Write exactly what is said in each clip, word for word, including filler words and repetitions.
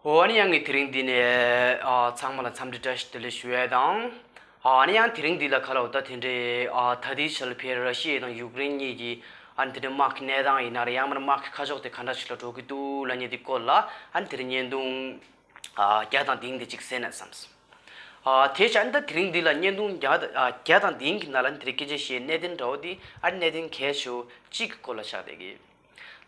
འོ་ཨ་ནི་ཡང་ངས་དེ་རིང་འདི་ནས་ཨ་ཚང་མ་ལ་འཚམས་འདྲི་བཀྲ་ཤིས་བདེ་ལེགས་ཞུ་ཡས་དང་། ཨ་ནི་ཡང་དེ་རིང་འདི་ལ་ག་ལ་འོ་ད་དེ་འདྲའི་ཨ་ད་ལྟའི་ཆར་ལ་ཕེ་ར་ཤི་ཡ་དང་ཡུཀ་རེན་གཉིས་ཀྱི་ཨ་ནི་དེ་འདྲའི་དམག་གི་གནས་སྟངས་ཡིན་ན་རེད། ཡང་མིན་ན་དམག་གི་ཁ་ཕྱོགས་དེ་ག་འདྲ་ཞིག་ལ་འགྲོ་གི་འདུག་ལབ་མཁན་དེ་སྐོར་ལ་ཨ་ནི་དེ་རིང་བརྙན་ཐུང་ཨ་བརྒྱ་དང་བདུན་དེ་ཅིག་གསན་ན་བསམས། ཨ་དེ་བྱས་ཨ་ནི་ད་དེ་རིང་འདི་ལ་བརྙན་ཐུང་བརྒྱ་ཨ་བརྒྱ་དང་བདུན་གྱི་ནང་ལ་ཨ་ནི་དེ་རིང་སྐད་ཆ་བཤད་གནད་དོན་འདྲ་བོ་དེ་ཨ་ནི་གནད་དོན་གལ་ཆེ་བོ་གཅིག་གི་སྐོར་ལ་ཆགས་བསྡད་ཀྱི།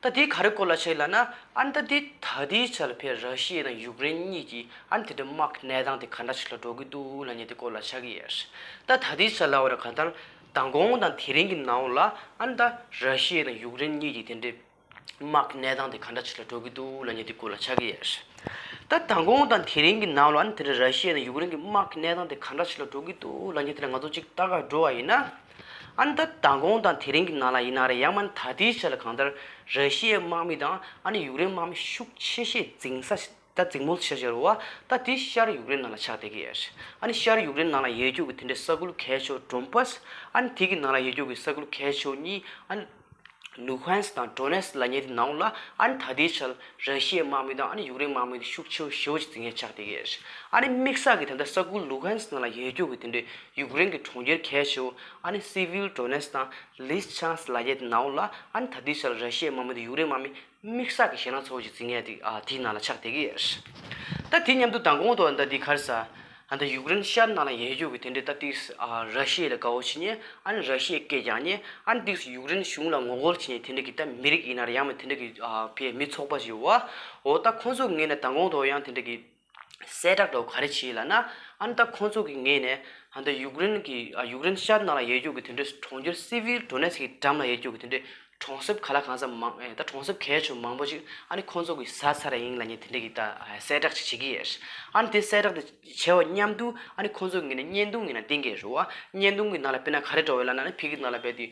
ད་དེ་ག་རེ་སྐོར་ལ་ཆགས་ལབ་ན། ཨ་ནི་ད་དེ་ད་ལྟའི་ཆར་ལ་ཕེ་ར་ཤི་ཡ་དང་ཡུཀ་རེན་གཉིས་ཀྱི་ཨ་ནི་དེ་འདྲའི་དམག་གི་གནས་སྟངས་དེ་ག་འདྲ་ཞིག་ལ་འགྲོ་གི་འདུག་ལབ་མཁན་དེ་སྐོར་ལ་ཆགས་ཀྱི་ཡོད། ད་ད་ལྟའི་ཆར་ལ་འོ་ར་གང་ལྟར་མདང་དགོང་དང་དེ་རིང་གི་ནང་ལ་ཨ་ནི་ད་ར་ཤི་ཡ་དང་ཡུཀ་རེན་གཉིས་ཀྱི་དེ་འདྲའི་དམག་གི་གནས་སྟངས་དེ་ག་འདྲ་ཞིག་ལ་འགྲོ་གི་འདུག་ལབ་མཁན་དེ་སྐོར་ལ་ཆགས་ཀྱི་ཡོད། ད་མདང་དགོང་དང་དེ་རིང་གི་ནང་ལ་ཨ་ནི་དེ་འདྲའི་ར་ཤི་ཡ་དང་ཡུཀ་རེན་གྱི་དམག་གི་གནས་སྟངས་དེ་ག་འདྲ་ཞིག་ལ་འགྲོ་གི་འདུག་ལབ་མཁན་དེ་ལ་ང་ཚོ་གཅིག་ལྟ་ག་འགྲོ་བ་ཡིན་ན། ཨ་ནི་ད་མདང་དགོང་དང་དེ་རིང་གི་ནང་ལ་ཡིན་ན་རེད། ཡང་མིན་ད་ལྟའི་ཆར་ལ་གང་ལྟར་ར་ཤི་ཡའི་དམག་མི་དང་ཨ་ནི་ཡུཀ་རེན་དམག་མི་ཤུགས་ཆེ་ཤོས་འཛིང་ས་ད་འཛིང་མོལ་བྱེད་བྱེད་རུ་བ་ད་དེ་ཤར་ཡུཀ་རེན་ནང་ལ་ཆགས་བསྡད་ཀྱི་ཡོད། ཨ་ནི་ཤར་ཡུཀ་རེན་ནང་ལ་ཡོད་རྒྱུ་གི་དེ་འདྲའི་ས་ཁུལ་གལ་ཆེ་བོ་ཌོན་པཱས། ཨ་ནི་དེ་གི་ནང་ལ་ཡོད་རྒྱུ་གི་ས་ཁུལ་གལ་ཆེ་བོ་གཉིས། ཨ་ནི་ལུ་ཧན་སི་དང་ཌོ་ནེ་སི་ལབ་མཁན་དེ་ནང་ལ་ཨ་ནི་ད་ལྟའི་ཆར་ར་ཤི་ཡའི་དམག་མི་དང་ཨ་ནི་ཡུཀ་རེན་དམག་མི་དེ་ཤུགས་ཆེ་བོ་ཞེ་བོ་ཅིག་འཛིང་ཡས་ཆགས་བསྡད་ཀྱི་ཡོད། ཨ་ནི་དམིགས་བསལ་གྱི་ད་ལྟ་ས་ཁུལ་ལུ་ཧན་སི་ནང་ལ་ཡོད་རྒྱུ་གི་དེ་འདྲའི་ཡུཀ་རེན་གྱི་གྲོང་ཁྱེར་གལ་ཆེ་བོ་ཨ་ནི་སི་བིལ་ཌོ་ནེ་སི་དང་ལིས་ཆང་སི་ལབ་མཁན་དེ་ནང་ལ་ཨ་ནི་ད་ལྟའི་ཆར་ར་ཤི་ཡའི་དམག་མི་དང་ཡུཀ་རེན་དམག་མི་དམིགས་བསལ་གྱི་ཞེད་སྣང་ཚ་བོ་ཅིག་འཛིང་ཡས་དེ་ཨ་དེའི་ནང་ལ་ཆགས་བསྡད་ཀྱི་ཡོད། ད་དེ་མཉམ་དུ་མདང་དགོང་དུ་ད་འདི་ག་རེ་ཟ། ཨ་ད་ཡུཀ་རེན་ཤར་ནང་ལ་ཡོད་རྒྱུ་གི་དེ་འདྲའི་ད་ཏིག་ཨ་ར་ཤི་ཡ་ལ་དགའ་བོ་བྱེད་མཁན། ཨ་ནི་ར་ཤི་ཡའི་སྐད་རྒྱག་མཁན། ཨ་ནི་ཏིག་ཡུཀ་རེན་གཞུང་ལ་ངོ་རྒོལ་བྱེད་མཁན་དེ་འདྲ་གི་ད་མི་རིགས་ཡིན་ན་རེད། ཡང་མིན་དེ་འདྲ་གི་ཨ་ཕའི་མི་ཚོགས་པ་ཞིག་ཡོད་པ། འོ་ད་ཁོང་ཚོ་ངོས་ནས་མདང་དགོང་དུ་ཡང་དེ་འདྲ་གི་གསལ་བསྒྲགས་འདྲ་བོ་ག་རེ་བྱས་ལབ་ན། ཨ་ནི་ད་ཁོང་ཚོ་གི་ངོས་ནས་ཨ་ད་ཡུཀ་རེན་གི་ཨ་ཡུཀ་རེན་ཤར་ནང་ལ་ཡོད་རྒྱུ་གི་དེ་འདྲའི་གྲོང་ཁྱེར་སི་བིལ་ཌོ་ནེ་སི་གི་འགྲམ་ལ་ཡོད་རྒྱུ་གི་དེ་འདྲའི་གྲོང་གསེབ་ག་ལ་གང་ས་མང་ཨེ་ད་གྲོང་གསེབ་གལ་ཆེ་མང་པོ་ཞིག་ཨ་ནི་ཁོང་ཚོ་གིས་ཟ་ཚར་ཡིན་ལབ་མཁན་དེ་འདྲ་གི་ད་གསལ་བསྒྲགས་ཅིག་བྱེད་ཀྱི་ཡོད། ཨ་ནི་དེ་གསལ་བསྒྲགས་དེ་བྱས་པ་མཉམ་དུ་ཨ་ནི་ཁོང་ཚོ་གི་ངོས་ནས་བརྙན་ཐུང་ངོས་ནས་བསྟན་གྱི་ཡོད་རེད་པ། བརྙན་ཐུང་གི་ནང་ལ་དཔེར་ན་ག་རེ་འདྲ་བོ་ཡོད་ལབ་ན་ཨ་ནི་ཕ་གི་ནང་ལ་དཔེ་དེ་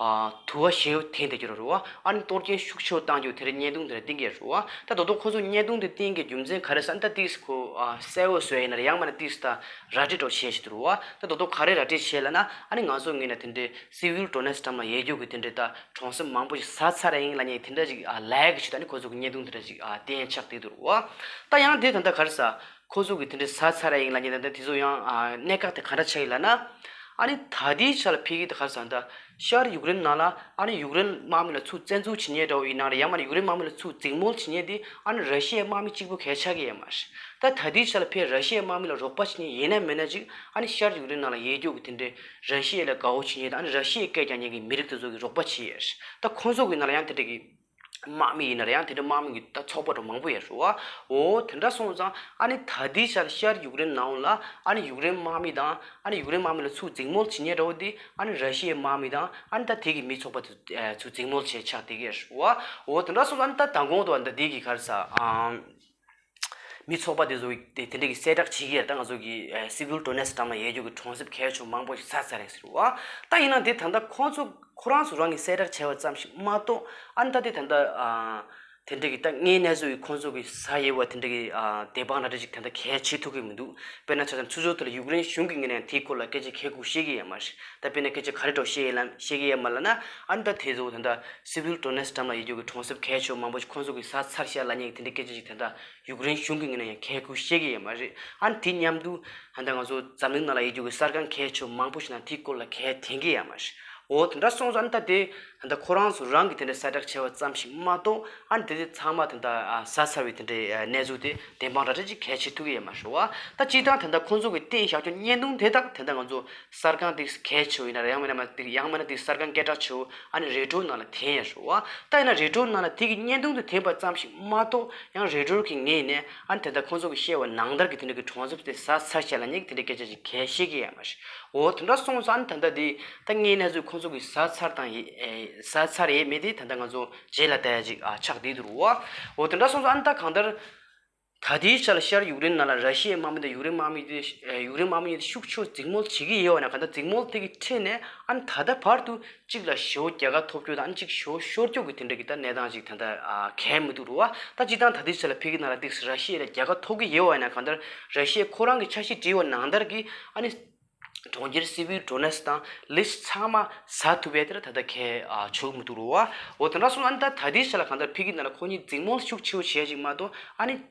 ཨ་དུ་བ་ཞེ་པོ་འཐེན་བསྡད་ཀྱི་ཡོད་རེད་པ། ཨ་ནི་གཏོར་སྐྱོན་ཤུགས་ཆེ་བོ་བཏང་རྒྱུ་དེ་འདྲ་བརྙན་ཐུང་དེ་འདྲ་བསྟན་གྱི་ཡོད་རེད་པ། ད་དོ་དོ་ཁོང་ཚོ་བརྙན་ཐུང་དེ་བསྟན་གྱི་རྒྱུ་མཚན་ག་རེ་ཟེར་ན། ད་ཏིག་ཁོ་ཨ་གསལ་བོ་བཟོས་ཡིན་ན་རེད། ཡང་མིན་ན་ཏིག་ད་ར་སྤྲོད་འདྲ་བོ་བྱས་ཤིག་འདུག་རེད་པ། ད་དོ་དོ་ག་རེ་ར་སྤྲོད་བྱས་ལབ་ན། ཨ་ནི་ང་ཚོ་ངོས་ནས་དེ་འདྲའི་སི་བིལ་ཌོ་ནེ་སི་འགྲམ་ལ་ཡོད་རྒྱུ་གི་དེ་འདྲའི་ད་གྲོང་གསེབ་མང་པོ་ཞིག་ཟ་ཚར་ཡིན་ལབ་མཁན་དེ་འདྲ་ཞིག་ཨ་ལབ་ཀྱི་ཞིག་ད་ནི་ཁོ་ཚོ་གི་བརྙན་ཐུང་དེ་འདྲ་ཞིག་ཨ་བསྟན་ཆགས་བསྡད་འདུག་རེད་པ། ད་ཡང་དེ་ད་ལྟ་ག་རེ་ཟ། ཁོ་ཚོ་གི་དེ་འདྲའི་ཟ་ཚར་ཡིན་ལབ་མཁན་ད་ལྟ་དེ་ཚོ་ཡང་ཨ་གནད་འགག་དེ་ག་འདྲ་ཆགས་ཡིན་ལབ་ན། ཨ་ནི་ད་ལྟའི་ཆ་ལ་ཕ་གི་ད་ག་རེ་ཟ། ད་ཤར་ཡུཀ་རེན་ནང་ལ་ཨ་ནི་ཡུཀ་རེན་དམག་མི་ལ་ཚུར་བཙན་འཛུལ་བྱེད་མཁན་འདྲ་བོ་ཡིན་ན་རེད། ཡང་མིན་ན་ཡུཀ་རེན་དམག་མི་ལ་ཚུར་འཛིང་མོལ་བྱེད་མཁན་དེ་ཨ་ནི་ར་ཤི་ཡའི་དམག་མི་གཅིག་པོ་གས་ཆགས་ཀྱི་ཡོད་མ་རེད། ད་ད་ལྟའི་ཆ་ལ་ཕ་གི་ར་ཤི་ཡའི་དམག་མི་ལ་རོགས་པ་བྱེད་མཁན་ཡིན་ན་མིན་ན་ཅིག་ཨ་ནི་ཤར་ཡུཀ་རེན་ནང་ལ་ཡོད་རྒྱུ་གི་དེ་འདྲའི་ར་ཤི་ཡ་ལ་དགའ་བོ་བྱེད་མཁན་དང་ཨ་ནི་ར་ཤི་ཡའི་སྐད་རྒྱག་མཁན་གྱི་མི་རིགས་དེ་ཚོ་གི་རོགས་པ་བྱེད་ཡས། ད་ཁོང་ཚོ་གི་ནང་ལ་ཡང་དེ་འདྲ་གི་དམག་མི་ཡིན་ན་རེད། ཡང་དེ་འདྲ་དམག་མི་གི་ད་ཚོགས་པ་འདྲ་མང་པོ་ཡོད་རེད་པ། འོ་དེ་འདྲ་སོང་ཙང་ཨ་ནི་ད་ལྟའི་ཆར་ཤར་ཡུཀ་རེན་ནང་ལ་ཨ་ནི་ཡུཀ་རེན་དམག་མི་དང་ཨ་ནི་ཡུཀ་རེན་དམག་མི་ལ་ཚུར་འཛིང་མོལ་བྱེད་མཁན་འདྲ་བོ་དེ་ཨ་ནི་ར་ཤི་ཡའི་དམག་མི་དང་ཨ་ནི་ད་དེ་གི་མི་ཚོགས་པ་དེ་ཚུར་འཛིང་མོལ་བྱས་ཆགས་བསྡད་ཀྱི་ཡོད་རེད་པ། འོ་དེ་འདྲ་སོང་ཙང་ཨ་ནི་ད་མདང་དགོང་དུ་ཨ་ནི་ད་དེ་གི་ག་རེ་ཟ། མི་ཚོགས་པ་དེ་ཚོ་དེ་དེ་འདྲ་གི་གསལ་བསྒྲགས་བྱེད་ཀྱི་ཡོད། ད་ང་ཚོ་གི་ཨ་སི་བིལ་ཌོ་ནེ་སི་འགྲམ་ལ་ཡོད་རྒྱུ་གི་གྲོང་གསེབ་གལ་ཆེ་མང་པོ་ཞིག་ཟ་ཚར་རེད་ཟེར་བ། ད་ཡིན་ན་དེ་ད་ལྟ་ཁོང་ཚོ་ཁོ་རང་ཚོ་རང་གིས་གསལ་བསྒྲགས་བྱས་པ་ཙམ་ཞིག་མ་གཏོགས་ཨ་ནི་ད་དེ་ད་ལྟ་ཨ་དེ་འདྲ་གི་ད་དངོས་གནས་ཚོ་ཡི་ཁོང་ཚོ་གི་ཟ་ཡོད་པ་དེ་འདྲ་གི་ཨ་བདེན་དཔང་འདྲ་འདྲ་ཅིག་ད་ལྟ་གལ་ཆེ་ཐུབ་ཀྱི་མི་འདུག་དཔེར་ན་ཆ་ཚང་ཚུར་ཚོ་དེ་ལ་ཡུཀ་རེན་གཞུང་གི་ངོས་ནས་དེའི་སྐོར་ལ་སྐད་ཆ་གལ་དགུ་བཤད་ཀྱི་ཡོད་མ་རེད། ད་དཔེར་ན་སྐད་ཆ་ག་རེ་འདྲ་བཤད་ཡོད་ལ་བཤད་ཀྱི་ཡོད་མ་ལབ་ན། ཨ་ནི་ད་དེ་ཚོ་ད་ལྟ་སི་བིལ་ཌོ་ནེ་སི་འགྲམ་ལ་ཡོད་རྒྱུ་གི་གྲོང་གསེབ་གལ་ཆེ་མང་པོ་ཞིག་ཁོང་ཚོ་གི་ཟ་ཚར་ཤག་ལབ་མཁན་གི་དེ་འདྲའི་སྐད་ཆ་ཞིག་ད་ལྟ་ཡུཀ་རེན་གཞུང་གི་ངོས་ནས་ཡང་གལ་དགུ་བཤད་ཀྱི་ཡོད་མ་རེད། ཨ་ནི་དེ་མཉམ་དུ་ད་ལྟ་ང་ཚོ་འཛམ་གླིང་ནང་ལ་ཡོད་རྒྱུ་གི་གསར་ཁང་གལ་ཆེ་མང་པོ་ཞིག་ནང་དེའི་སྐོར་ལ་གལ་འཐེན་གྱི་ཡོད་མ་རེད། འོ་དེ་འདྲ་སོང་ཙང་ཨ་ནི་ད་དེ་ད་ལྟ་ཁོ་རང་ཚོ་རང་གི་དེ་འདྲའི་གསལ་བསྒྲགས་བྱས་པ་ཙམ་ཞིག་མ་གཏོགས་ཨ་ནི་དེ་དེ་ཚང་མ་ད་ལྟ་ཨ་ཟ་ཚར་བའི་དེ་འདྲའི་ཨ་གནས་ཚུལ་དེ་བདེན་དཔང་འདྲ་འདྲ་ཅིག་གལ་ཆེ་ཐུབ་ཀྱི་ཡོད་མ་རེད་པ། ད་སྤྱིར་བཏང་ད་ལྟ་ཁོང་ཚོ་གི་བསྟན་བཞག་རྒྱུ་བརྙན་ཐུང་དེ་དག་ད་ལྟ་ང་ཚོ་གསར་ཁང་དེ་གལ་ཆེ་བོ་ཡིན་ན་རེད། ཡང་མིན་ན་མ་དེ་ཡང་མིན་ན་དེ་གསར་ཁང་སྐད་གྲགས་ཆེ་བོ་ཨ་ནི་རོའི་ཊར་ནང་ལ་འཐེན་ཡོད་རེད་པ། ད་ཡིན་ན་རོའི་ཊར་ནང་ལ་དེ་གི་བརྙན་ཐུང་དེ་འཐེན་པ་ཙམ་ཞིག་མ་གཏོགས་ཡང་རོའི་ཊར་གི་ངོས་ནས་ཨ་ནི་ད་ལྟ་ཁོང་ཚོ་གི་བཤད་པ་ནང་ལྟར་གི་དེ་འདྲ་གི་གྲོང་གསེབ་དེ་ཟ་ཚར་ཤག་ལབ་མཁན་གི་དེ་འདྲའི་སྐད་ཆ་ཞིག་གལ་བཤད་ཀྱི་ཡོད་མ་རེད། འོ་དེ་འདྲ་སོང་ཙང་ཨ་ནི་ད་ལྟ་དེ་ད་དངོས་གནས་ཚོ་ཁོང་ཚོ་གི་ཟ་ཚར་དང་ཡི་ཨེ་ཟ་ཚར་ཡས་མེད་དེ་ད་ལྟ་ང་ཚོ་རྗེས་ལ་ལྟ་ཡ་ཅིག་ཨ་ཆགས་བསྡད་འདུག་རེད་པ། འོ་དེ་འདྲ་སོང་ཙང་ཨ་ནི་ད་གང་ལྟར། ད་ལྟའི་ཆ་ལ་ཤར་ཡུཀ་རེན་ནང་ལ་ར་ཤི་ཡའི་དམག་མི་དང་ཡུཀ་རེན་དམག་མི་དེ་ཡུཀ་རེན་དམག་མི་གཉིས་དེ་ཤུགས་ཆེ་འཛིང་མོལ་བྱེད་ཀྱི་ཡོད་པ་ན། གང་ལྟར་འཛིང་མོལ་དེ་གི་ཁྲོད་ནས་ཨ་ནི་ད་ལྟ་བར་དུ་གཅིག་ལ་ཞེ་པོ་རྒྱལ་ཁ་ཐོབ་རྒྱུ་དང་ཨ་ནི་གཅིག་ཞེ་པོ་ཤོར་རྒྱུ་གི་དེ་འདྲ་གི་ད་གནས་སྟངས་ཅིག་ད་ལྟ་གང་ཡང་མི་འདུག་རེད་པ། ད་སྤྱིར་བཏང་ད་ལྟའི་ཆ་ལ་ཕ་གི་ནང་ལ་ཏིག་ར་ཤི་ཡ་ལ་རྒྱལ་ཁ་ཐོབ་ཀྱི་ཡོད་པ་ན། གང་ལྟར་ར་ཤི་ཡས་ཁོ་རང་གི་འཆར་གཞི་བྲིས་པ་ནང་ལྟར་གི་ཨ་ནི། གྲོང་ཁྱེར་སི་བིལ་ཌོ་ནེ་སི་དང་ལིས་ཚང་མ་ཟ་ཐུབ་པའི་དེར་ད་ལྟ་གལ་ཨ་ཆོག་མི་འདུག་རེད་པ། འོ་དེ་འདྲ་སོང་ཙང་ཨ་ནི་ད་ད་ལྟའི་ཆ་ལ་གང་ལྟར་ཕ་གི་ནང་ལ་ཁོ་གཉིས་འཛིང་མོལ་ཤུགས་ཆེ་བོ་བྱས་ཅིག་མ་གཏོགས་ཨ་ནི་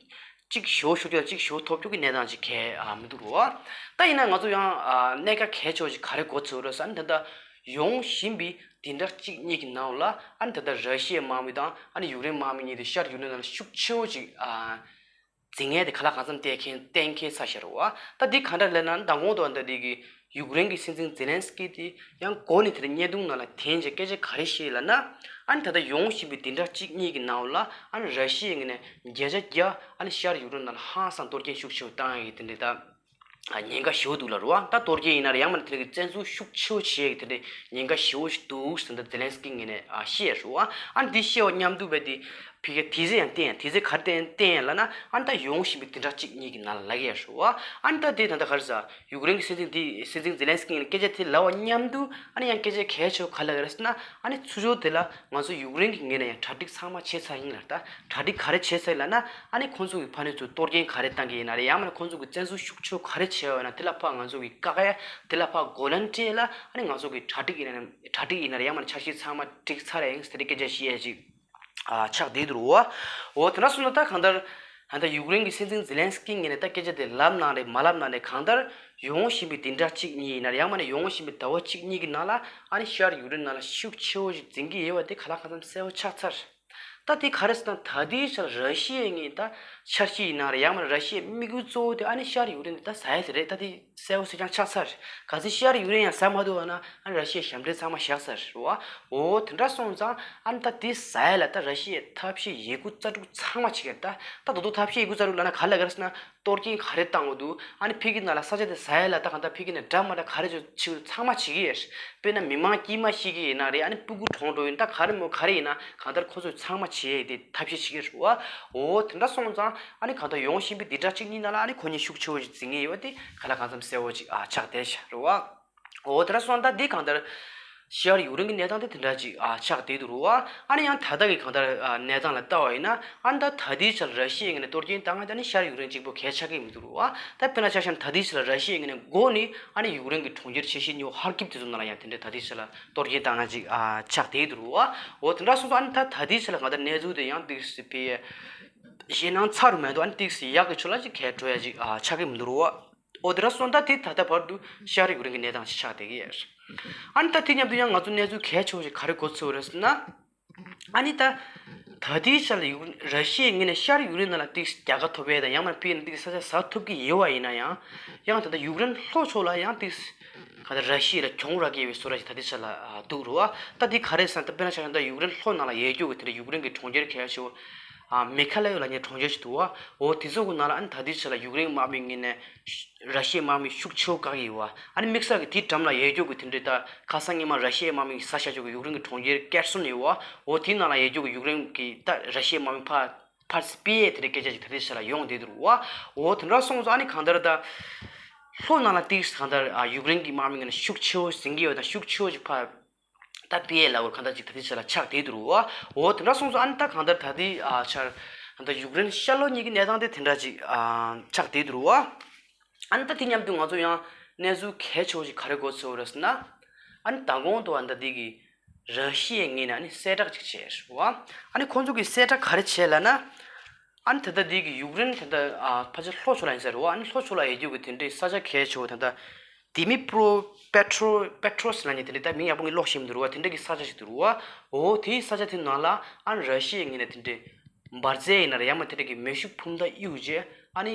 གཅིག་ཞུ་ཞུ་རྒྱུ་དང་གཅིག་ཞུ་ཐོབ་རྒྱུ་གི་གནས་སྟངས་ཅིག་གལ་ཨ་མི་འདུག་རོ། ད་ཡིན་ན་ང་ཚོ་ཡང་ཨ་གནད་འགག་གལ་ཆེ་བ་ཅིག་ག་རེ་གོ་ཚོད་རེད་ཟེར་ན། ད་ལྟ་ཡོང་བཞིན་པའི་བདུན་ཕྲག་གཅིག་གཉིས་ཀྱི་ནང་ལ་ཨ་ནི་ད་ལྟ་ར་ཤི་ཡའི་དམག་མི་དང་ཨ་ནི་ཡུཀ་རེན་དམག་མི་གཉིས་དེ་ཤར་ཡུཀ་རེན་ནང་ལ་ཤུགས་ཆེ་བོ་ཅིག་ཨ་འཛིང་མཁན་དེ་ག་ལ་གང་འཚམ་གཏན་འཁེལ་གཏན་འཁེལ་ཚར་ཤག་རོ། ད་འདི་ག་འདྲ་ལབ་ན་མདང་དགོང་དུ་ད་འདི་གི་ཡུཀ་རེན་གྱི་སྲིད་འཛིན་ཛེ་ལན་སི་ཀི་དེ་ཡང་འགོ་ནས་དེར་བརྙན་ཐུང་ནང་ལ་འཐེན་བྱས་སྐད་ཆ་ག་རེ་བཤད་ལབ་ན། ཨ་ནི་ད་ལྟ་ཡོང་བཞིན་པའི་བདུན་ཕྲག་གཅིག་གཉིས་ཀྱི་ནང་ལ་ཨ་ནི་ར་ཤི་ཡའི་ངོས་ནས་བརྒྱ་ཆ་བརྒྱ་ཨ་ནི་ཤར་ཡུཀ་རེན་ནང་ལ་ཧང་སང་གཏོར་སྐྱོན་ཤུགས་ཆེ་བོ་བཏང་ཡག་གི་དེ་འདྲའི་ད་ཉེན་ཁ་ཞེ་པོ་འདུག་ལབ་རེད་བ། ད་གཏོར་སྐྱོན་ཡིན་ན་རེད། ཡང་མིན་ན་དེ་འདྲ་གི་བཙན་འཛུལ་ཤུགས་ཆེ་བོ་བྱེད་ཡག་གི་དེ་འདྲའི་ཉེན་ཁ་ཞེ་པོ་ཞིག་འདུག་ཟེར་ད་ཛེ་ལན་སི་ཀི་ངོས་ནས་ཨ་བཤད་རེད་བ། ཨ་ནི་འདི་བཤད་པ་མཉམ་དུ་བས་དེ་ཕི་གེ་དེ་ཚེ་ཡང་བསྟན་ཡང་དེ་ཚེ་ག་རེ་བསྟན་བསྟན་ཡང་ལབ་ན། ཨ་ནི་ད་ཡོང་བཞིན་པའི་བདུན་ཕྲག་གཅིག་གཉིས་ཀྱི་ནང་ལ་ལབ་ཡག་རེད་བ། ཨ་ནི་ད་དེ་ད་ལྟ་ག་རེ་ཟེར། ཡུཀ་རེན་གྱི་སྲིད་འཛིན་འདི་སྲིད་འཛིན་ཛེ་ལན་སི་ཀི་ངོས་ནས་སྐད་ཆ་དེ་ལབ་པ་མཉམ་དུ་ཨ་ནི་ཡང་སྐད་ཆ་གལ་ཆེ་བ་ག་ལབ་ཡོད་རེད་ཟེར་ན། ཨ་ནི་ཚུར་ཕྱོགས་དེ་ལ་ང་ཚོ་ཡུཀ་རེན་གྱི་ངོས་ནས་ཡང་གྲ་སྒྲིག་ཚང་མ་བྱས་ཚར་ཡིན་ལབ། ད་གྲ་སྒྲིག་ག་རེ་བྱས་ཚར་ཡིན་ལབ་ན། ཨ་ནི་ཁོང་ཚོ་གི་ཕ་ནས་ཚུར་གཏོར་སྐྱོན་ག་རེ་བཏང་གི་ཡིན་ན་རེད། ཡང་མིན་ན་ཁོང་ཚོ་གི་བཙན་འཛུལ་ཤུགས་ཆེ་བོ་ག་རེ་བྱས་ཡོད་ན། དེ་ལ་ཕར་ང་ཚོ་གི་བཀག་ཡ་དེ་ལ་ཕར་གོ་ལན་སྤྲད་ལ་ཨ་ནི་ང་ཚོ་གི་གྲ་སྒྲིག་ཡིན་ན་གྲ་སྒྲིག་ཡིན་ན་རེད། ཡང་མིན་ན་འཆར་གཞི་ཚང་མ་སྒྲིག་ཚར་ཡིན་ཟེར་དེ་སྐད་ཆ་བཤད་ཡ་ཅིག་ཨ་ཆགས་བསྡད་འདུག་རོ། འོ་དེ་འདྲ་སོང་ན་ད་གང་ལྟར་ད་ལྟ་ཡུཀ་རེན་གྱི་སྲིད་འཛིན་ཛེ་ལན་སི་ཀི་ངོས་ནས་ད་སྐད་ཆ་དེ་ལབ་གནང་རེད་མ་ལབ་གནང་རེད། གང་ལྟར་ཡོང་བཞིན་པའི་བདུན་ཕྲག་གཅིག་གཉིས་ཡིན་ན་རེད། ཡང་མིན་ན་ཡོང་བཞིན་པའི་ཟླ་བ་གཅིག་གཉིས་ཀྱི་ནང་ལ་ཨ་ནི་ཤར་ཡུཀ་རེན་ནང་ལ་ཤུགས་ཆེ་བོ་ཞིག་འཛིང་གི་ཡོད་པ་དེ་ག་ལ་གང་འཚམ་གསལ་བོ་ཆགས་ཚར། ད་དེ་ག་རེ་ཟེར་ན། ད་ལྟའི་ཆར་ར་ཤི་ཡའི་ངོས་ད་འཆར་གཞི་ཡིན་ན་རེད། ཡང་མིན་ན་ར་ཤི་ཡའི་དམིགས་ཡུལ་གཙོ་བོ་དེ་ཨ་ནི་ཤར་ཡུཀ་རེན་དེ་ད་ཟ་ཡ་དེ་རེད། ད་དེ་གསལ་བོ་གསལ་རྐྱང་ཆགས་ཚར། གལ་སྲིད་ཤར་ཡུཀ་རེན་ཡང་ཟ་མ་ཐུབ་པ་ན་ཨ་ནི་ར་ཤི་ཡའི་ཞབས་འདྲེན་ཚང་མ་བཞག་ཚར་རེད་བ། འོ་དེ་འདྲ་སོང་ཙང་ཨ་ནི་ད་དེ་ཟ་ཡ་ལ་ད་ར་ཤི་ཡའི་ཐབས་ཤེས་ཡི་གུ་རྩལ་སྤྲུགས་ཚང་མ་བྱེད་ཀྱི་རེད། ད་ད་དུང་ཐབས་ཤེས་ཡི་གུ་རྩལ་སྤྲུགས་ལབ་ན་ག་རེ་ལབ་ཀྱི་རེད་ཟེར་ན། གཏོར་སྐྱོན་ག་རེ་བཏང་དགོས་འདུག་ཨ་ནི་ཕ་གི་ནང་ལ་ས་ཆ་དེ་ཟ་ཡ་ལ་ད་གང་ལྟར་ཕ་གི་ནས་འདྲ་མ་འདྲ་ག་རེ་བྱེད་ཚང་མ་བྱེད་ཀྱི་ཡོད། དཔེར་ན་མི་མང་དཀྱུས་མ་ཤི་གི་ཡིན་ན་རེད། ཨ་ནི་སྤུ་གུ་གྲོངས་འགྲོ་ཡིན་ད་ག་རེ་མོ་ག་རེ་ཡིན་ན་གང་ལྟར་ཁོ་ཚོས་ཚང་མ་བྱེད་ཡ་དེ་ཐབས་ཤེས་བྱེད་ཀྱི་རེད་བ། འོ་དེ་འདྲ་སོང་ཙང་ཨ་ནི་གང་ལྟར་ཡོང་བཞིན་པའི་བདུན་ཕྲག་གཅིག་གཉིས་ནང་ལ་ཨ་ནི་ཁོ་གཉིས་ཤུགས་ཆེ་བོ་ཞིག་འཛིང་གི་ཡོད་དེ་ག་ལ་གང་འཚམ་གསལ་བོ་ཅིག་ཨ་ཆགས་བསྡད་ཤག་རེད་བ། འོ་དེ་འདྲ་སོང་ད་འདི་གང་ལྟར་ཤར་ཡུཀ་རེན་གྱི་གནས་སྟངས་དེ་དེ་འདྲ་ཅིག་ཨ་ཆགས་བསྡད་འདུག་རེད་བ། ཨ་ནི་ཡང་ད་ལྟ་གི་གང་ལྟར་ཨ་གནས་སྟངས་ལ་ལྟ་བ་ཡིན་ན། ཨ་ནི་ད་ད་ལྟའི་ཆར་ར་ཤི་ཡའི་ངོས་ནས་གཏོར་སྐྱོན་བཏང་ཡ་ད་ནི་ཤར་ཡུཀ་རེན་གཅིག་པོ་གལ་ཆགས་ཀྱི་མི་འདུག་རེད་བ། ད་དཔེར་ན་ཆ་བཞག་ན་ད་ལྟའི་ཆར་ར་ཤི་ཡའི་ངོས་ནས་འགོ་ནས་ཨ་ནི་ཡུཀ་རེན་གྱི་གྲོང་ཁྱེར་ཆེ་ཤོས་ཉོ་ཧར་ཀིབ་དེ་ཚོ་ནང་ལ་ཡང་དེ་འདྲའི་ད་ལྟའི་ཆར་ལ་གཏོར་སྐྱོན་བཏང་ཡ་ཅིག་ཨ་ཆགས་བསྡད་འདུག་རེད་བ། འོ་དེ་འདྲ་སོང་ཙང་ཨ་ནི་ད་ད་ལྟའི་ཆར་ལ་གང་ལྟར་གནས་ཚུལ་དེ་ཡང་ཏོག་ཙམ་དཔེ་ཞེད་སྣང་ཚ་རུ་མ་གཏོགས་ཨ་ནི་ཏོག་ཙམ་ཡག་གི་ཕྱོགས་ལ་ཅིག་གས་འགྲོ་ཡ་ཅིག་ཨ་ཆགས་ཀྱི་མི་འདུག་རེད་བ། འོ་དེ་འདྲ་སོང་ད་དེ་ད་ལྟ་བར་དུ་ཤར་ཡུཀ་རེན་གྱི་གནས་སྟངས་ཤིག་ཆགས་བསྡད་ཀྱི་ཡོད། ཨ་ནི་ད་དེ་མཉམ་དུ་ཡང་ང་ཚོ་གནས་ཚུལ་གལ་ཆེ་བ་ཞིག་ག་རེ་གོ་ཚོད་རེད་ཟེར་ན། ཨ་ནི་ད་ད་ལྟའི་ཆར་ལ་ཡུཀ་ར་ཤི་ཡའི་ངོས་ནས་ཤར་ཡུཀ་རེན་ནང་ལ་ཏིག་རྒྱལ་ཁ་ཐོབ་ཡས་དང་ཡང་མིན་ན་ཕ་གི་ནས་ཏིག་ས་ཆ་ཟ་ཐུབ་ཀྱི་ཡོད་པ་ཡིན་ན་ཡང་། ཡང་ད་ལྟ་ཡུཀ་རེན་ལྷོ་ཕྱོགས་ལ་ཡང་ཏིག་ག་ད་ར་ཤི་ཡ་ལ་གྱོང་རག་གི་ཡོད་པའི་བཟོ་འདྲ་ཞིག་ད་ལྟའི་ཆར་ལ་འདུག་རེད་བ། ད་འདི་ག་རེ་ཟེར་ན་ད་དཔེར་ན་ཆ་བཞག་ན་ད་ཡུཀ་རེན་ལྷོ་ནང་ལ་ཡོད་རྒྱུ་གི་དེ་འདྲ་ཡུཀ་རེན་གྱི་གྲོང་ཁྱེར་གལ་ཆེ་བོ། ཨ་མེ་ཁ་ལ་ཡ་ལབ་མཁན་གྲོང་ཁྱེར་ཞིག་འདུག་བ། འོ་དེ་ཚོ་གི་ནང་ལ་ཨ་ནི་ད་ལྟའི་ཆར་ལ་ཡུཀ་རེན་དམག་མི་ངོས་ནས་ར་ཤི་ཡའི་དམག་མི་ཤུགས་ཆེ་བོ་བཀག་གི་ཡོད་བ། ཨ་ནི་དམིགས་བསལ་གྱི་དེའི་འགྲམ་ལ་ཡོད་རྒྱུ་གི་དེ་འདྲའི་ད་ཁ་སང་ཉི་མ་ར་ཤི་ཡའི་དམག་མི་ཟ་བཞག་རྒྱུ་གི་ཡུཀ་རེན་གྱི་གྲོང་ཁྱེར་ཀེར་སོན་ཡོད་བ། འོ་དེའི་ནང་ལ་ཡོད་རྒྱུ་གི་ཡུཀ་རེན་གྱི་ད་ར་ཤི་ཡའི་དམག་མི་ཕར་ཕར་སྤེལ་ཡས་དེ་འདྲའི་སྐད་ཆ་ཅིག་ད་ལྟའི་ཆར་ལ་ཡོང་བསྡད་འདུག་བ། འོ་དེ་འདྲ་སོང་ཙང་ཨ་ནི་གང་ལྟར་ད་ལྷོ་ནང་ལ་ཏིག་གང་ལྟར་ཨ་ཡུཀ་རེན་གྱི་དམག་མི་ངོས་ནས་ཤུགས་ཆེ་བོ་འཛིང་གི་ཡོད་དང་ཤུགས་ཆེ་བོ་ཅིག་ཕར། ད་པི་ཨེ་ལ་འོར་གང་ལྟར་ཅིག་ད་ལྟའི་ཆར་ལ་ཆགས་བསྡད་འདུག་རོ། འོ་དེ་འདྲ་སོང་ཙང་ཨ་ནི་ད་གང་ལྟར་ད་ལྟའི་ཨ་ཆར་ད་ལྟ་ཡུཀ་རེན་ཤར་ལྷོ་གཉིས་ཀྱི་གནས་སྟངས་དེ་དེ་འདྲ་ཅིག་ཨ་ཆགས་བསྡད་འདུག་རོ། ཨ་ནི་ད་དེ་མཉམ་དུ་ང་ཚོ་ཡང་གནས་ཚུལ་གལ་ཆེ་བོ་ཞིག་ག་རེ་གོ་ཚོད་རེད་ཟེར་ན། ཨ་ནི་མདང་དགོང་དུ་ཨ་ནི་ད་ལྟའི་གི་ར་ཤི་ཡའི་ངོས་ནས་ཨ་ནི་གསལ་བསྒྲགས་ཅིག་བྱས་རོ། ཨ་ནི་ཁོང་ཚོ་གིས་གསལ་བསྒྲགས་ག་རེ་བྱས་ལབ་ན། ཨ་ནི་ད་ལྟ་འདི་གི་ཡུཀ་རེན་ད་ལྟ་ཨ་ཕལ་ཆེར་ལྷོ་ཕྱོགས་ལ་ཡིན་ས་རེད་བ། ཨ་ནི་ལྷོ་ཕྱོགས་ལ་ཡོད་རྒྱུ་གི་དེ་འདྲའི་ས་ཆ་གལ་ཆེ་བོ་ད་ལྟ་དི་མི་པྲོ་པེ་ཏྲོ་པེ་ཏྲོ་སི་ལབ་མཁན་དེ་འདྲའི་ད་མིང་ཡག་པོ་ངས་ཀློག་ཤེས་མི་འདུག་རེད་བ། དེ་འདྲ་གི་ས་ཆ་ཞིག་འདུག་རེད་བ། འོ་དེའི་ས་ཆ་དེ་ནང་ལ་ཨ་ནི་ར་ཤི་ཡའི་ངོས་ནས་དེ་འདྲའི་འབར་རྫས་ཡིན་ན་རེད། ཡང་མིན་དེ་འདྲ་གི་མེ་ཤུགས་འཕུར་མདའ་གཡུགས་རྗེས་ཨ་ནི་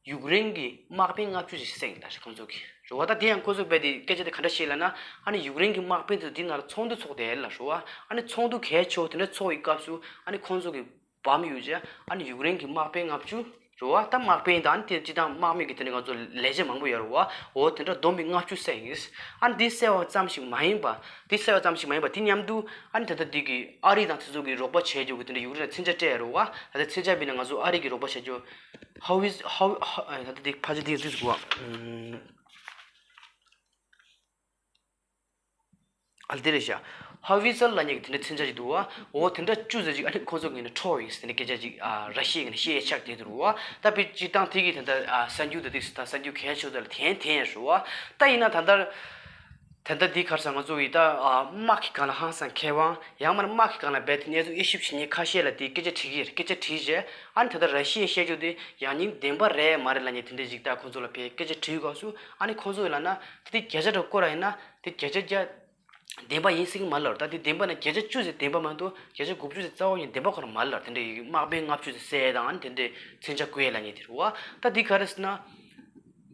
ཡུཀ་རེན་གྱི་དམག་དཔོན་ལྔ་བཅུ་ཞིག་བསད་ཡིན་ད་ཁོང་ཚོ་གིས་རེད་བ། ད་དེ་ཡང་ཁོང་ཚོ་རྦད་དེ་སྐད་ཆ་དེ་ག་འདྲ་བཤད་ལབ་ན། ཨ་ནི་ཡུཀ་རེན་གྱི་དམག་དཔོན་ཚོ་དེ་ནང་ལ་ཚོགས་འདུ་ཚོགས་བསྡད་ལབ་རེད་བ། ཨ་ནི་ཚོགས་འདུ་གལ་ཆེ་བོ་དེ་འདྲ་ཚོགས་ཡི་སྐབས་སུ་ཨ་ནི་ཁོང་ཚོ་གི་བམ་གཡུགས་རྗེས་ཨ་ནི་ཡུཀ་རེན་གྱི་དམག་དཔོན་ལྔ་བཅུ་རེད་བ། ད་དམག་དཔོན་དང་ཨ་ནི་དེ་སྤྱི་བཏང་དམག་མི་གི་དེ་ནི་ང་ཚོ་ལས་བྱེད་མང་པོ་ཡོད་རེད་བ། འོ་དེ་འདྲ་བསྡོམས་པས་ལྔ་བཅུ་བསད་ཡིན། ཨ་ནི་དེ་བསད་པ་ཙམ་ཞིག་མ་ཡིན་པ། དེ་བསད་པ་ཙམ་ཞིག་མ་ཡིན་པ་དེ་མཉམ་དུ་ཨ་ནི་ད་ལྟ་དེ་གི་ཨ་རི་དང་དེ་ཚོ་གི་རོགས་པ་བྱེད་རྒྱུ་གི་དེ་འདྲ་ཡུཀ་རེན་ལ་མཚོན་ཆ་སྤྲད་ཡོད་རེད་བ། ད་ལྟ་མཚོན་ཆ་མིན་ན་ང་ཚོ་ཨ་རི་གི་རོགས་པ་བྱེད་རྒྱུ་ཧ་ཝི་ཧ་ཧ་ད་ལྟ་དེ་ཕལ་ཆེར་དེ་ཡིན་སྲིད་ཟེར་གོ་བ། ཨ་ལ་དེ་རེད་ཤག་ཧ་ཝི་ཛར་ལབ་མཁན་གྱི་དེ་འདྲའི་མཚོན་ཆ་ཞིག་འདུག་བ། འོ་དེ་འདྲ་བཅུ་ཙམ་ཅིག་ཨ་ནི་ཁོ་ཚོ་ངོས་ནས་འཕྲོག་ཡིན་ཟེར་ནས་སྐད་ཆ་ཅིག་ཨ་ར་ཤི་ཡའི་ངོས་ནས་བཤད་ཆགས་བསྡད་འདུག་བ། ད་དཔེ་སྤྱིར་བཏང་དེ་གི་དེ་འདྲ་ཨ་གསར་འགྱུར་དེ་དུས་ད་གསར་འགྱུར་གལ་ཆེ་ཚོ་ལ་འཐེན་འཐེན་ཡ་ཞུ་བ། ད་ཡིན་ན་ད་ལྟར་ ད་ལྟ་འདི་ག་རེ་ཟེར། ང་ཚོ་ཡི་ད་ཨ་དམག་གི་སྒང་ལ་ཧང་སང་མཁས་དབང་ཡང་མིན་ན་དམག་གི་སྒང་ལ་རྦད་དེ་གནས་ཚུལ་དབྱེ་ཞིབ་བྱེད་མཁན་ཁ་ཤས་ལ་དེ་སྐད་ཆ་དྲིས་ཀྱི་ཡོད། སྐད་ཆ་དྲིས་རྗེས་ཨ་ནི་ད་ལྟ་ར་ཤི་ཡས་བཤད་རྒྱུ་དེ་ཡང་སྙིང་བདེན་པ་རེད་མ་རེད་ལབ་མཁན་དེ་འདྲ་ཞིག་ད་ཁོང་ཚོ་ལ་ཕར་སྐད་ཆ་དྲིས་སྐབས་སུ་ཨ་ནི་ཁོང་ཚོ་ཡིས་ལབ་ན་དེ་དེ་བརྒྱ་ཆ་འདྲ་བཀོད་ར་ཡིན་ན་དེ་བརྒྱ་ཆ་བརྒྱ་བདེན་པ་ཡིན་སྲིད་ཀྱི་མ་རེད་ལབ། ད་དེ་བདེན་པ་ན་བརྒྱ་ཆ་བཅུ་ཙམ་བདེན་པ་མ་གཏོགས་བརྒྱ་ཆ་དགུ་བཅུ་ཙམ་རྩ་བ་ཉིད་བདེན་པ་ཁོ་རང་མ་རེད་ལབ། དེ་འདྲ་ཡི་དམག་དཔོན་ལྔ་བཅུ་ཙམ་བསད་དང་ཨ་ནི་དེ་འདྲའི་མཚོན་ཆ་བརྐུས་ལབ་མཁན་དེ་རེད་བ། ད་དེ་ག་རེ་ཟེར་ན།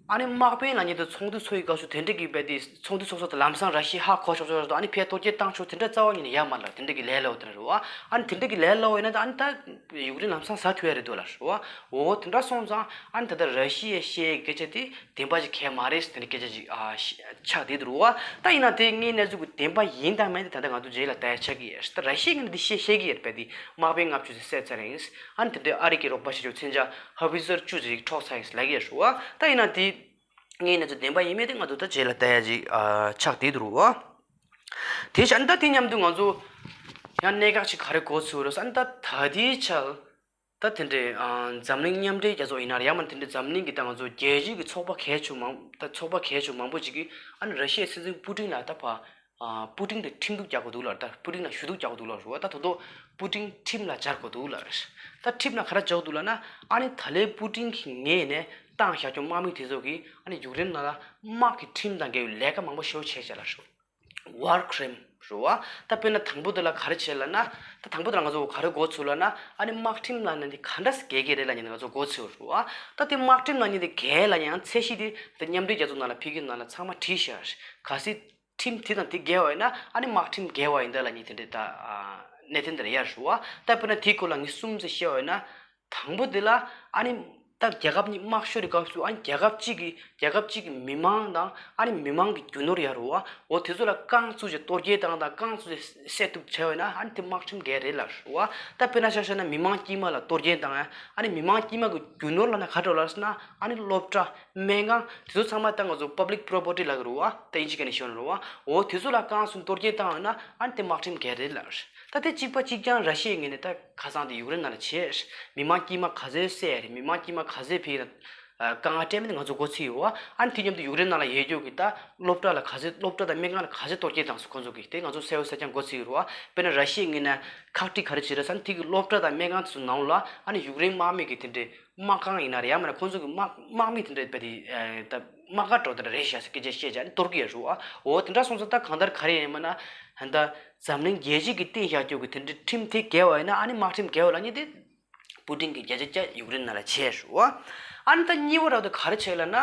ཨ་ནི་དམག་དཔོན་ལབ་མཁན་དེ་ཚོགས་འདུ་ཚོགས་ཡི་སྐབས་སུ་དེ་འདྲ་གི་རྦད་དེ་ཚོགས་འདུ་ཚོགས་ས་དེ་ལམ་སང་ར་ཤི་ཡས་ཧ་གོ་ཆོག་ཆོག་རེད་དོ། ཨ་ནི་ཕར་གཏོར་རྒོལ་བཏང་ཆོག་དེ་འདྲ་རྩ་བ་ཉིད་ནས་ཡོད་མ་རེད་ལབ། དེ་འདྲ་གི་ལས་སླ་བོ་དེ་འདྲ་རེད་བ། ཨ་ནི་དེ་འདྲ་གི་ལས་སླ་བོ་ཡིན་ན་ད་ཨ་ནི་ད་ཡུཀ་རེན་ལམ་སང་ཟ་ཐུབ་ཡ་རེད་འདུག་ལབ་རེད་བ། འོ་དེ་འདྲ་སོང་ཙང་ཨ་ནི་ད་ལྟ་ར་ཤི་ཡས་བཤད་ཡའི་སྐད་ཆ་དེ་བདེན་པ་ཅིག་གང་ཡང་མ་རེད་ཟེར་དེ་འདྲ་སྐད་ཆ་ཅིག་ཨ་ཆགས་བསྡད་འདུག་རེད་བ། ད་ཡིན་ན་དེ་དངོས་གནས་ཚུལ་གྱི་བདེན་པ་ཡིན་དང་མིན་དེ་ད་ལྟ་ང་ཚོ་རྗེས་ལ་ལྟ་ཡ་ཆགས་ཀྱི་ཡོད་རེད། ད་ར་ཤི་ཡས་ངོས་ནས་འདི་བཤད་ཤེས་ཀྱི་ཡོད་རེད། དཔེ་དེ་དམག་དཔོན་ལྔ་བཅུ་ཙམ་བསད་ཚར་ཡིན། ཨ་ནི་དེ་འདྲའི་ཨ་རི་གི་རོགས་པ་བྱེད་ཆོག་མཚོན་ཆ་ཧ་ཝི་ཛར་བཅུ་ཙམ་ཞིག་འཕྲོག་ཚར་ཡིན་ལབ་ཀྱི་ཡོད་རེད་བ། ད་ཡིན་ན་དེ་དངོས་གནས་ཚུལ་བདེན་པ་ཡིན་མིན་དེ་ང་ཚོ་ད་རྗེས་ལ་ལྟ་ཡ་ཅིག་ཨ་ཆགས་བསྡད་འདུག་རེད་བ། དེ་བྱས་ཨ་ནི་ད་དེ་མཉམ་དུ་ང་ཚོ་ཡང་གནད་འགག་ཅིག་ག་རེ་གོ་ཚུལ་རེད་ཟེར་ན། ད་ད་ལྟའི་ཆར་ད་དེ་འདྲའི་ཨ་འཛམ་གླིང་མཉམ་འབྲེལ་རྒྱལ་ཚོགས་ཡིན་ན་རེད། ཡང་མིན་དེ་འདྲའི་འཛམ་གླིང་གི་ད་ང་ཚོ་རྒྱལ་སྤྱིའི་གི་ཚོགས་པ་གལ་ཆེ་མང་ད་ཚོགས་པ་གལ་ཆེ་མང་པོ་ཅིག་གིས་ཨ་ནི་ར་ཤི་ཡའི་སྲིད་འཛིན་པུ་ཏིན་ལ་ད་ཕར་ཨ་པུ་ཏིན་དེ་ཁྲིམས་གཏུག་རྒྱག་དགོས་འདུག་ལབ། ད་པུ་ཏིན་ལ་ཞུ་གཏུག་རྒྱག་དགོས་འདུག་ལབ་རེད་བ། ད་དོ་དོ་པུ་ཏིན་ཁྲིམས་ལ་སྦྱར་དགོས་འདུག་ལབ་རེད། ད་ཁྲིམས་ལ་ག་རེ་སྦྱར་དགོས་འདུག་ལབ་ན། ཨ་ནི་ད་ལན་པུ་ཏིན་གྱི་ངོས་ནས་བཏང་བཞག་རྒྱུ་དམག་མི་དེ་ཚོ་གིས་ཨ་ནི་ཡུཀ་རེན་ནང་ལ་དམག་གི་ཁྲིམས་དང་འགལ་བའི་ལས་ཀ་མང་པོ་ཞེ་པོ་བྱས་བཞག་ལབ་རེད། War crime རེད་བ། ད་དཔེར་ན་དང་པོ་དེ་ལ་ག་རེ་བྱས་ལབ་ན། ད་དང་པོ་དེ་ལ་ང་ཚོ་ག་རེ་གོ་ཚུལ་ལབ་ན། ཨ་ནི་དམག་ཁྲིམས་ལབ་ན་འདི་ག་འདྲ་སེ་འགལ་གྱི་རེད་ལབ་མཁན་ང་ཚོ་གོ་ཚུལ་རེད་བ། ད་དེ་དམག་ཁྲིམས་ལབ་མཁན་འདི་འགལ་ལབ་མཁན་ཡང་ཚད་གཞི་དེ་ད་མཉམ་འབྲེལ་རྒྱལ་ཚོགས་ནང་ལ་ཕ་གི་ནང་ལ་ཚང་མ་བྲིས་བཞག་གལ་སྲིད་ཁྲིམས་དེ་དང་དེ་འགལ་བ་ཡིན་ན་ཨ་ནི་དམག་ཁྲིམས་འགལ་བ་ཡིན་ད་ལབ་མཁན་དེ་འདྲ་ད་གནད་དོན་དེ་འདྲ་ཡོད་རེད་བ། ད་དཔེར་ན་དེའི་སྐོར་ལ་ངས་གསུམ་ཙམ་བཤད་པ་ཡིན་ན། དང་པོ་དེ་ལ་ཨ་ནི་ད་རྒྱལ་ཁབ་གཉིས་དམག་ཤོར་བའི་སྐབས་སུ་ཨ་ནི་རྒྱལ་ཁབ་གཅིག་གི་རྒྱལ་ཁབ་གཅིག་གི་མི་མང་དང་ཨ་ནི་མི་མང་གི་རྒྱུ་ནོར་ཡོད་རེད་བ། འོ་དེ་ཚོ་ལ་རྐང་བཙུགས་བྱས་གཏོར་རྒོལ་བཏང་དང་རྐང་བཙུགས་བྱས་བསད་གཏུབ་བྱས་པ་ཡིན་ན་ཨ་ནི་དེ་དམག་ཁྲིམས་འགལ་རེད་ལབ་རེད་བ། ད་དཔེར་ན་ཆ་བཞག་ན་མི་མང་དཀྱུས་མ་ལ་གཏོར་རྒོལ་བཏང་ཡ། ཨ་ནི་མི་མང་དཀྱུས་མ་གི་རྒྱུ་ནོར་ལབ་ན་ག་འདྲ་ལབ་ཟེར་ན། ཨ་ནི་སློབ་གྲྭ། སྨན་ཁང་དེ་ཚོ་ཚང་མ་ད་ང་ཚོ་public property ལབ་ཀྱི་རེད་བ། ད་དབྱིན་ཇི་སྐད་ནས་ཞུ་ན་རེད་བ། འོ་དེ་ཚོ་ལ་རྐང་བཙུགས་གཏོར་རྒོལ་བཏང་ཡོད་ན་ཨ་ནི་དེ་དམག་ཁྲིམས་འགལ་རེད་ལབ་རེད། ད་དེ་གཅིག་པ་གཅིག་རྐྱང་ར་ཤི་ཡའི་ངོས་ནས་ད་ཁ་སང་དེ་ཡུཀ་རེན་ནང་ལ་བྱས། མི་མང་དཀྱུས་མ་ག་ཚོད་བསད་རེད། མི་མང་དཀྱུས་མ་ག་ཚོད་ཕ་གི་ལ་དཀའ་ངལ་སྤྲད་མིན་དེ་ང་ཚོ་མགོ་ཚོས་ཡོད་བ། ཨ་ནི་དེ་མཉམ་དུ་ཡུཀ་རེན་ནང་ལ་ཡོད་རྒྱུ་གི་ད་སློབ་གྲྭ་ལ་ག་ཚོད་སློབ་གྲྭ་དང་སྨན་ཁང་ལ་ག་ཚོད་གཏོར་རྒོལ་བཏང་སོང་ཁོང་ཚོ་གིས་དེ་ང་ཚོ་གསལ་པོ་གསལ་རྐྱང་མགོ་ཚོས་ཡོད་རེད་བ། དཔེར་ན་ར་ཤི་ཡའི་ངོས་ནས་ཁག་དཀྲི་ག་རེ་བྱས་རེད་ཟེར་ན་དེ་གི་སློབ་གྲྭ་དང་སྨན་ཁང་དེ་ཚོ་ནང་ལ་ཨ་ནི་ཡུཀ་རེན་དམག་མི་གི་དེ་འདྲའི་དམག་ཁང་ཡིན་ན་རེད། ཡང་མིན་ན་ཁོང་ཚོ་གི་དམག་དམག་མི་དེ་འདྲ་བས་དེ་ད་དམག་སྒར་འདྲ་བོ་དེ་འདྲ་རེད་ཤག་ཟེར་སྐད་ཆ་བཤད་བྱས་ཨ་ནི་གཏོར་གི་ཡོད་རེད་བ། འོ་དེ་འདྲ་སོང་ཙང་ད་གང་ལྟར་ག་རེ་ཡིན་མིན་ན་ད་འཛམ་གླིང་རྒྱལ་སྤྱི་གིས་བཏིང་བཞག་རྒྱུ་གི་དེ་འདྲའི་ཁྲིམས་དེ་འགལ་བ་ཡིན་ན་ཨ་ནི་དམག་ཁྲིམས་འགལ་བ་ལབ་མཁན་དེ་པུ་ཏིན་གྱིས་བརྒྱ་ཆ་བརྒྱ་ཡུཀ་རེན་ནང་ལ་བྱས་རེད་བ། ཨ་ནི་ད་གཉིས་པ་ར་དེ་ག་རེ་བྱས་ལབ་ན།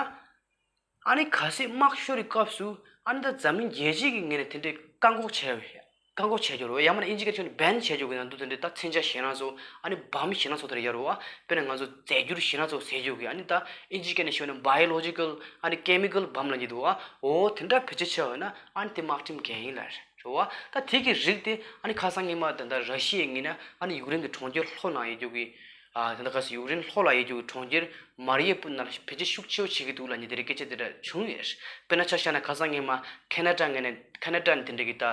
ཨ་ནི་གལ་སྲིད་དམག་ཤོར་བའི་སྐབས་སུ་ཨ་ནི་ད་འཛམ་གླིང་རྒྱལ་སྤྱི་གི་ངོས་ནས་དེ་འདྲའི་བཀག་འགོག་བྱས་བཀག་འགོག་བྱས་རྒྱུ་རེད་བ། ཡང་མིན་ན་དབྱིན་ཇི་སྐད་ཆ་ནས་ban བྱས་རྒྱུ་གི་ནང་དུ་དེ་འདྲའི་ད་མཚོན་ཆ་ཞེད་སྣང་ཚོ་ཨ་ནི་བམ་ཞེད་སྣང་ཚོ་དེ་འདྲ་ཡོད་རེད་བ། དཔེར་ན་ང་ཚོ་རྫས་འགྱུར་ཞེད་སྣང་ཚོ་ཟེར་རྒྱུ་གི་ཨ་ནི་ད་དབྱིན་ཇི་སྐད་ནས་ཞུས་ན་biological ཨ་ནི་chemical bomb ལབ་ཀྱི་འདུག་བ། འོ་དེ་འདྲ་བེད་སྤྱོད་བྱས་པ་ཡིན་ན་ཨ་ནི་དེ་དམག་ཁྲིམས་འགལ་ཡིན་ལབ་རེད་བ། ད་དེ་གི་རིགས་དེ་ཨ་ནི་ཁ་སང་ཉི་མ་ད་ལྟ་ར་ཤི་ཡའི་ངོས་ནས་ཨ་ནི་ཡུཀ་རེན་གྱི་གྲོང་ཁྱེར་ལྷོ་ནང་ཡོད་རྒྱུ་གི་ཨ་དེ་འདྲ་ག་ས་ཡུཀ་རེན་ལྷོ་ལ་ཡོད་རྒྱུ་གྲོང་ཁྱེར་མར་ཡེ་པུ་ནང་ལ་བེད་སྤྱོད་ཤུགས་ཆེ་བོ་བྱེད་ཀྱི་འདུག་ལབ་མཁན་དེ་འདྲའི་སྐད་ཆ་དེ་འདྲ་བྱུང་ཡོད། དཔེར་ན་ཆ་བཞག་ན་ཁ་སང་ཉི་མ་ཁེ་ན་ཌ་ངོས་ནས་ཁེ་ན་ཌ་ནས་དེ་འདྲ་གི་ད་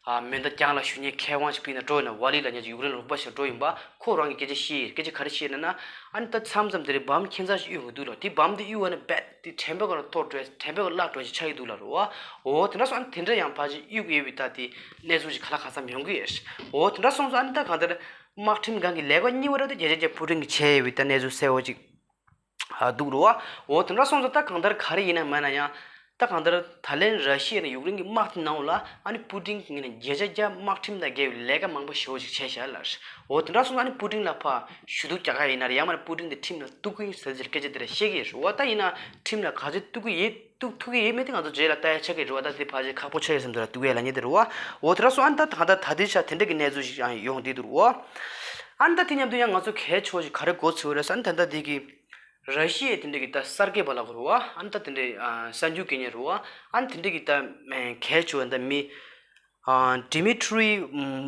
ཨ་མེ་མདའ་རྒྱང་ལ་གཞུ་མཁན་མཁས་དབང་ཞིག་ཕ་གི་ནས་འགྲོ་ཡིན་ན། ཝ་ལི་ལབ་མཁན་ཅིག་ཡུཀ་རེན་ལ་རོགས་པ་ཞིག་འགྲོ་ཡིན་པ། ཁོ་རང་གིས་སྐད་ཆ་བཤད་ཡོད། སྐད་ཆ་ག་རེ་བཤད་ན་ན། ཨ་ནི་ད་མཚམས་མཚམས་དེ་འདྲའི་བམ་ཁྱད་མཚར་ཞིག་གཡུག་གི་འདུག་ལ། དེ་བམ་དེ་གཡུག་པ་ན་རྦད་དེ་དྲན་པ་ག་ལ་གཏོར་འགྲོ་དྲན་པ་ག་བརླག་འགྲོ་ཞིག་ཆགས་ཀྱི་འདུག་ལ་རོ། འོ་དེ་འདྲ་སོང་ཨ་ནི་དེ་འདྲ་ཡང་ཕལ་ཆེར་གཡུག་ཡོད་པའི་ད་དེ་གནས་ཚུལ་ཞིག་ག་ལ་གང་འཚམ་ཡོང་གི་ཡོད། འོ་དེ་འདྲ་སོང་ཙང་ཨ་ནི་ད་གང་ལྟར། དམག་ཁྲིམས་སྒང་གི་ལས་ཀ་གཉིས་པ་ར་དེ་བརྒྱ་ཆ་བརྒྱ་པུ་ཏིན་གྱིས་བྱས་ཡོད་པའི་ད་གནས་ཚུལ་གསལ་བོ་ཅིག་ཨ་འདུག་རོ། འོ་དེ་འདྲ་སོང་ཙང་ད་གང་ལྟར་ག་རེ་ཡིན་ན་མིན་ན་ཡང་ད་གང་ལྟར་ད་ལན་ར་ཤི་ཡ་ནས་ཡུཀ་རེན་གྱི་དམག་དེ་ནང་ལ་ཨ་ནི་པུ་ཏིན་གྱིས་ངོས་ནས་བརྒྱ་ཆ་བརྒྱ་དམག་ཁྲིམས་དང་འགལ་བའི་ལས་ཀ་མང་པོ་ཞེ་པོ་ཅིག་བྱས་བཞག་ལ། འོ་དེ་འདྲ་སོང་ཙང་ཨ་ནི་པུ་ཏིན་ལ་ཕར་ཞུ་གཏུག་རྒྱག་ག་ཡིན་ན་རེད། ཡང་མིན་ན་པུ་ཏིན་དེ་ཁྲིམས་ལ་གཏུག་གི་ཡིན་ཟེར་ཟེར་སྐད་ཆ་དེ་འདྲ་བཤད་ཀྱི་ཡོད་རེད་བ། ད་ཡིན་ན་ཁྲིམས་ལ་ག་ཚོད་གཏུག་གི་ཡོད། གཏུག་ཐུབ་ཀྱི་ཡོད་མེད་དེ་ང་ཚོ་རྗེས་ལ་ལྟ་ཡ་ཆགས་ཀྱི་རེད་བ། ད་དེ་ཕལ་ཆེར་ཁག་པོ་ཆགས་ཀྱི་ཟེར་འདུག་ལ། གཏུག་ཡས་ལབ་མཁན་དེ་རེད་བ། འོ་དེ་འདྲ་སོང་ཨ་ནི་ད་ད་ལྟ་ད་ལྟའི་ཆར་དེ་འདྲ་གི་གནས་ཚུལ་ཞིག་ཡང་ཡོང་བསྡད་འདུག་རོ། ཨ་ནི་ད་དེ་མཉམ་དུ་ཡང་ང་ཚོ་གལ་ཆེ་བ་ཞིག་ག་རེ་གོ་ཚོད་རེད་ཟེར་ན། ད་ལྟ་དེ་གི་ར་ཤི་ཡའི་དེ་འདྲ་གི་ད་གསར་འགོད་པ་ལབ་དགོས་རེད་བ། ཨ་ནི་ད་དེ་འདྲའི་ཨ་གསར་འགྱུར་སྐྱེལ་མཁན་རེད་བ། ཨ་ནི་དེ་འདྲ་གི་ད་གལ་ཆེ་བ་ད་མི་ཨ་Dmitry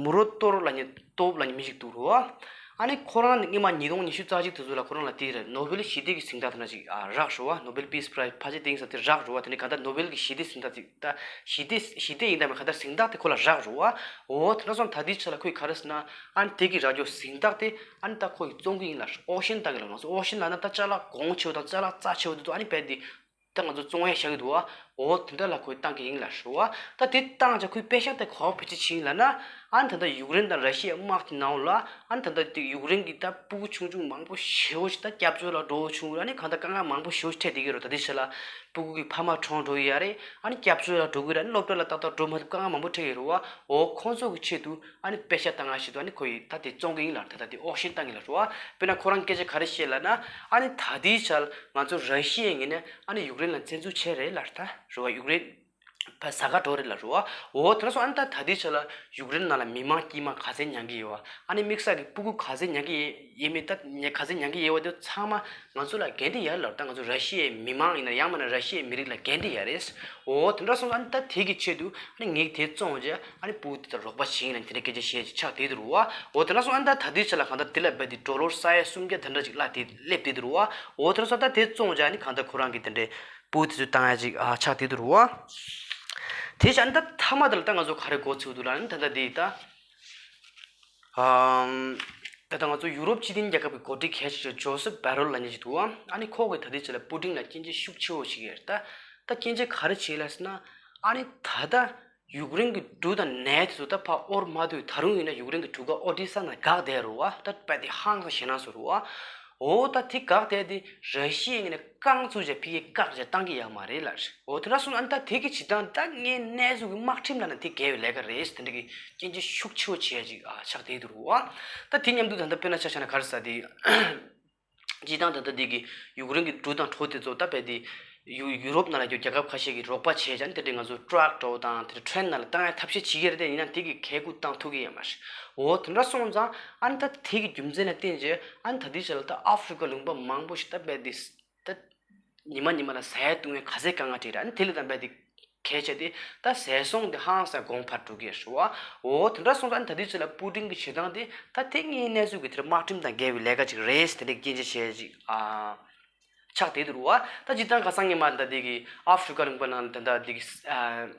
Muratov ལབ་མཁན་Tov ལབ་མཁན་མི་ཞིག་འདུག་རོ། ཨ་ནི་ཁོ་རང་ནི་སྔོན་མ་ཉིས་སྟོང་ཉི་ཤུ་རྩ་གཅིག་དུས་ཚོད་ལ་ཁོ་རང་ལ་དེ་རེད། ནོ་བེལ་ཞི་བདེ་གི་གཟེངས་རྟགས་དེ་འདྲ་ཞིག་ཨ་རག་རོ་བ། Nobel Peace Prize ཕལ་ཆེར་དེང་སང་དེ་རག་རོ་བ། དེ་ནི་གང་ལྟར་ནོ་བེལ་གྱི་ཞི་བདེ་གཟེངས་རྟགས་དེ་ད་ཞི་བདེ་ཞི་བདེ་ཡིན་དང་མིན་གང་ལྟར་གཟེངས་རྟགས་དེ་ཁོ་ལ་རག་རོ་བ། འོ་དེ་འདྲ་སོང་ད་དེའི་ཆ་ལ་ཁོས་ག་རེ་ཟེར་ན། ཨ་ནི་དེ་གི་རག་རྒྱུ་གཟེངས་རྟགས་དེ་ཨ་ནི་ད་ཁོ་ཡིས་བཙོང་གི་ཡིན་ལབ། ཨོ་ཤན་ད་གི་ལབ། ང་ཚོ་ཨོ་ཤན་ལབ་ན་ད་ཅ་ལག་གོང་ཆེ་བོ་དང་ཅ་ལག་རྩ་ཆེ་བོ་དེ་ཚོ་ཨ་ནི་རྦད་དེ་ད་ང་ཚོ་བཙོང་ཡས་བཞག་གི་འདུག་བ། འོ་དེ་འདྲ་ལ་ཁོས་བཏང་གི་ཡིན་ལབ་ཞུ་བ། ད་དེ་བཏང་ཅག་ཁོའི་པེ་ཤག་དེ་ག་པར་ཕལ་ཆེར་ཕྱིན་ལབ་ན། ཨ་ནི་ད་ལྟ་ཡུཀ་རེན་དང་ར་ཤི་ཡའི་དམག་གི་ནང་ལ་ཨ་ནི་ད་ལྟ་དེ་ཡུཀ་རེན་གྱི་ད་སྤུ་གུ་ཆུང་ཆུང་མང་པོ་ཞེ་པོ་ཞིག་ད་སྐྱབས་བཅོལ་ལ་འགྲོ་བྱུང་ར། ཨ་ནི་གང་ལྟར་དཀའ་ངལ་མང་པོ་ཞེ་པོ་ཞིག་འཕྲད་བསྡད་ཀྱི་རེད། ད་དེ་ཆ་ལ་སྤུ་གུ་གི་ཕ་མ་གྲོངས་འགྲོ་གི་ཡ་རེད། ཨ་ནི་སྐྱབས་བཅོལ་ལ་འགྲོ་གི་ར། ཨ་ནི་སློབ་གྲྭ་ལ་ཏག་ཏག་འགྲོ་མ་ཐུབ། དཀའ་ངལ་མང་པོ་འཕྲད་ཀྱི་རེད་བ། འོ་ཁོང་ཚོ་གི་ཆེད་དུ་ཨ་ནི་པེ་ཤག་བཏང་ང་ཞིག་ཏུ་ཨ་ནི་ཁོ་ཡིས་ད་དེ་བཙོང་གི་ཡིན་ལབ། ད་ད་དེ་ཨོག་ཤན་བཏང་གི་ལབ་རེད་བ། དཔེར་ན་ཁོ་རང་སྐད་ཆ་ག་རེ་བཤད་ལབ་ན། ཨ་ནི་ད་དེའི་ཆར་ང་ཚོ་ར་ཤི་ཡའི་ངོས་ནས་ཨ་ནི་ཡུཀ་རེན་ལ་བཙན་འཛུལ་བྱས་རེད་ལབ། ད་རེད་བ། ཡུཀ་རེན་ཕར་ཟ་ག་འགྲོ་རེད་ལབ་རེད་བ། འོ་དེ་འདྲ་སོང་། ཨ་ནི་ད་ད་དེའི་ཆར་ལ་ཡུཀ་རེན་ནང་ལ་མི་མང་དཀྱུས་མ་ག་ཚད་མྱང་གི་ཡོད་བ། ཨ་ནི་དམིགས་བསལ་གྱི་སྤུ་གུ་ག་ཚད་མྱང་གི་ཡོད་མེད། ད་ག་ཚད་མྱང་གི་ཡོད་བ་དེ་ཚང་མ་ང་ཚོ་ལ་འགན་དེ་ཡོད་ལབ། ད་ང་ཚོ་ར་ཤི་ཡའི་མི་མང་ཡིན་ན་ཡང་མིན་ན་ར་ཤི་ཡའི་མི་རིགས་ལ་འགན་དེ་ཡོད་རེད། འོ་དེ་འདྲ་སོང་ཙང་ཨ་ནི་ད་དེ་གི་ཆེད་དུ་ཨ་ནི་ངས་དེ་བཙོང་བྱས་ཨ་ནི་སྤུ་གུ་དེ་ལ་རོགས་པ་བྱེད་ཡིན་ལབ་དེ་འདྲའི་སྐད་ཆ་བཤད་ཅིག་ཆགས་བསྡད་འདུག་རུ་བ། འོ་དེ་འདྲ་སོང་ཨ་ནི་ད་ད་དེའི་ཆ་ལ་གང་ལྟར་དེ་ལ་རྦད་དེ་ཌོ་ལར་ས་ཡ་སུམ་བརྒྱ་དེ་འདྲ་ཅིག་གླ་དེ་སླེབས་བསྡད་འདུག་རུ་བ། འོ་དེ་འདྲ་སོང་ད་དེ་བཙོང་བྱས་ཨ་ནི་གང་ལྟར་ཁོ་རང་གི་དེ་འདྲའི་སྤུ་གུ་དེ་ཚོ་བཏང་ཡ་ཅིག་ཨ་ཆགས་བསྡད་འདུག་རུ་བ། དེ་བྱས་ཨ་ནི་ད་མཐའ་མ་དེ་ལ་ད་ང་ཚོ་ག་རེ་མགོ་ཚོས་འདུག་ལབ་ན། ད་ད་དེ་ད། ཨམ། ད་ལྟ་ང་ཚོ་ཡུ་རོབ་སྤྱི་མཐུན་རྒྱལ་ཁབ་ཀྱི་འགོ་ཁྲིད་གལ་ཆེ་ཤོས་ཇོ་སེབ་བྷེ་རེལ་ལབ་མཁན་ཅིག་འདུག་ཨ། ཨ་ནི་ཁོ་གིས་ད་ལྟའི་ཆ་ལ་པུ་ཏིན་ལ་སྐྱོན་བརྗོད་ཤུགས་ཆེ་བོ་བྱེད་ཀྱི་རེད། ད་ད་སྐྱོན་བརྗོད་ག་རེ་བྱེད་ལབ་ཟེར་ན། ཨ་ནི་ད་ལྟ་ཡུཀ་རེན་གྱི་འབྲུ་དང་ནས་དེ་ཚོ་ད་ཕར་དབོར་མ་ཐུབ། ད་རུང་ཡིན་ན་ཡུཀ་རེན་གྱི་གྲུ་ཁ་ཨོ་ཌི་ས་ན་འགག་བསྡད་རུ་བ། ད་རྦད་དེ་ཧང་སང་ཞེད་སྣང་བཟོ་རུ་བ། འོ་ད་དེ་འགག་བསྡད་དེ་ར་ཤི་ཡའི་ངོས་ནས་རྐང་བཙུགས་བྱས་ཕ་གིར་བཀག་བྱས་བཏང་གི་ཡོད་མ་རེད་ལབ། འོ་དེ་འདྲ་སོང་ཨ་ནི་ད་དེ་གི་བྱེད་སྟངས་ད་ངའི་གནས་ཚུལ་གྱི་དམག་ཁྲིམས་ནང་ན་དེ་འགལ་བའི་ལས་ཀ་རེད་ཟེར། དེ་འདྲ་གི་སྐྱོན་བརྗོད་ཤུགས་ཆེ་བོ་བྱེད་ཡ་ཅིག་ཨ་ཆགས་བསྡད་འདུག་རུ་བ། ད་དེ་མཉམ་དུ་ད་ལྟ་དཔེར་ན་ཆ་བཞག་ན་ག་རེ་ཟེར་དེ། སྤྱིར་བཏང་ད་ལྟ་དེ་གི་ཡུཀ་རེན་གྱི་འབྲུ་དང་གྲོ་དེ་ཚོ་ད་རྦད་དེ་ཡུ་ཡུ་རོབ་ནང་ལ་ཡོད་རྒྱལ་ཁབ་ཁ་ཤས་ཀྱིས་རོགས་པ་བྱས་ཙང་དེ་འདྲའི་ང་ཚོ་ཊ་རག་འདྲ་བོ་དང་དེ་འདྲ་ཊེན་ནང་ལ་བཏང་ཡ་ཐབས་ཤེས་བྱེད་ཀྱི་རེད་དེ། ཡིན་ན་དེ་གི་གལ་འགུལ་བཏང་ཐུབ་ཀྱི་ཡོད་མ་རེད། འོ་དེ་འདྲ་སོང་ཙང་ཨ་ནི་ད་དེ་གི་རྒྱུ་མཚན་ལ་བརྟེན་བྱས་ཨ་ནི་ད་ལྟའི་ཆ་ལ་ད་ཨ་ཧྥི་རི་ཀ་ལུང་པ་མང་པོ་ཞིག་ད་རྦད་དེ་ད་ཉི་མ་ཉི་མ་ལ་ཟ་ཡ་བཏུང་ཡ་ག་ཚད་དཀའ་ངལ་འཕྲད་རེད། ཨ་ནི་དེ་ལས་ད་རྦད་དེ་གལ་ཆེ་དེ་ད་ཟས་སོང་དེ་ཧང་སང་གོང་འཕར་འགྲོ་གི་རེད་བ། འོ་དེ་འདྲ་སོང་ཙང་ད་ལྟའི་ཆ་ལ་པུ་ཏིན་གྱི་བྱེད་སྟངས་དེ་ད་དེ་ངའི་གནས་ཚུལ་གྱི་དེར་དམག་ཁྲིམས་དང་འགལ་བའི་ལས་ཀ་ཅིག་རེད་ཟེར་དེ་འདྲའི་སྐྱོན་བརྗོད་བྱས་ཅིག་ཨ་ཆགས་བསྡད་འདུག་རུ་བ། ད་སྤྱིར་བཏང་ཁ་སང་ཉི་མ་ད་དེ་གི་ཨ་ཧྥི་རི་ཀ་ལུང་པ་ནང་ད་ད་དེ་གི་ཨ་